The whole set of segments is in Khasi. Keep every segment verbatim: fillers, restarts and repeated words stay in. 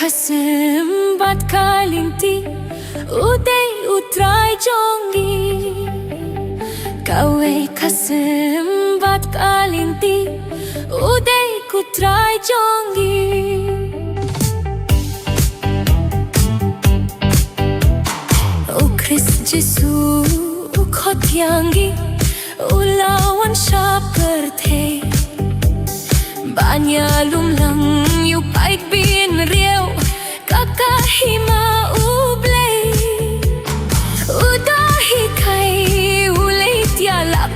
Ka sim bad ka lynti, u dei u Trai jong ngi. Kawei ka sim bad ka lynti, u dei u Trai jong ngi. U Khrist Jisu u khot ïa ngi, u la wan sha pyrthei ban ïalum lang ïa u paidbynriew. Ka ka hima U Blei, u da hikai, u leit ïalap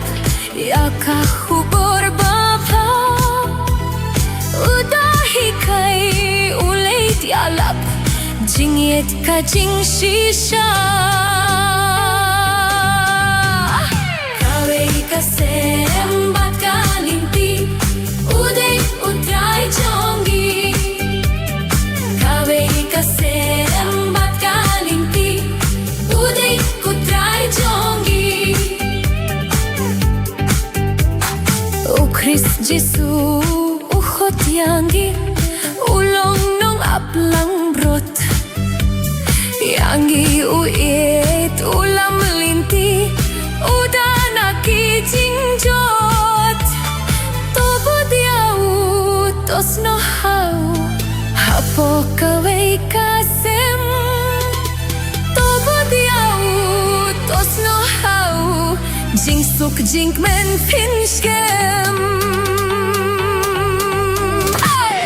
ïa ka khubor babha. U da hikai, u leit ïalap jingïeit ka jingshisha. Kawei ka sem bad ka lynti, u dei u Trai jong ngi. Kawei ka sem bad ka lynti, u dei u Trai jong ngi. U Khrist Jisu u khot ïa ngi, u long nongap langbrot. Ïa ngi u ïeit, u lam lynti, u da na ki jingjot. To bud ïa u, to snoh ha u, hapoh kawei ka sem. To bud ïa u, to snoh ha u, jingsuk jingkmen phin skhem. Hey!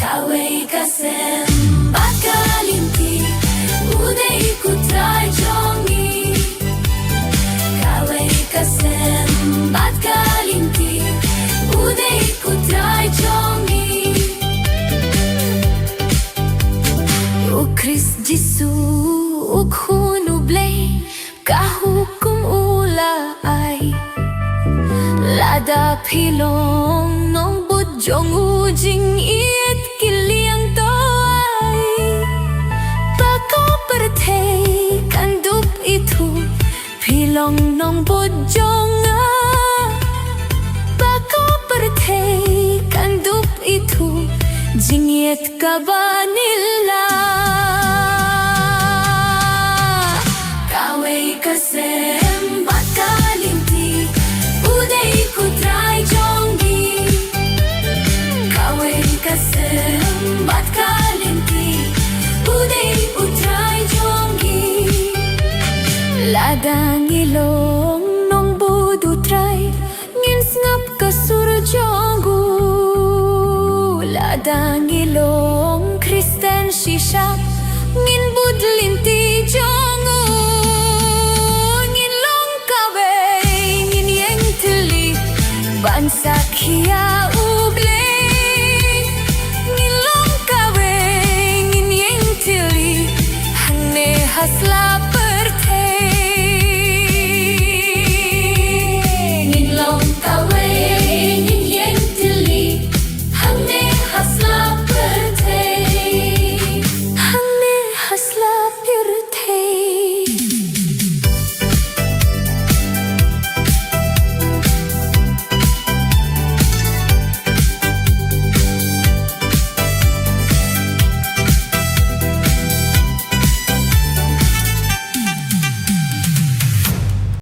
Kawei ka sem bad ka lynti, u dei u Trai jong ngi. Kawei ka sem bad ka lynti, u dei u Trai jong ngi. U Khrist Jisu u Khun U Blei, ka hukum u la ai. Lada phi long nongbud jong u, jingïeit ki liang to ai. Ba ko pyrthei kan dup ithuh, phi long nongbud jong nga. Ba ko pyrthei kan dup ithuh, jingïeit kaba nylla. Kawei ka sem bad ka lynti, u dei u Trai jong ngi. Kawei ka sem bad ka lynti, u dei u Trai jong ngi. Lada ngi long nongbud u Trai, ngin sngap ka sur jong u. Lada ngi long Khristan shisha, ngin bud lynti jong u. Ngin long kawei, ngin ïeng thylli ban sakhi ïa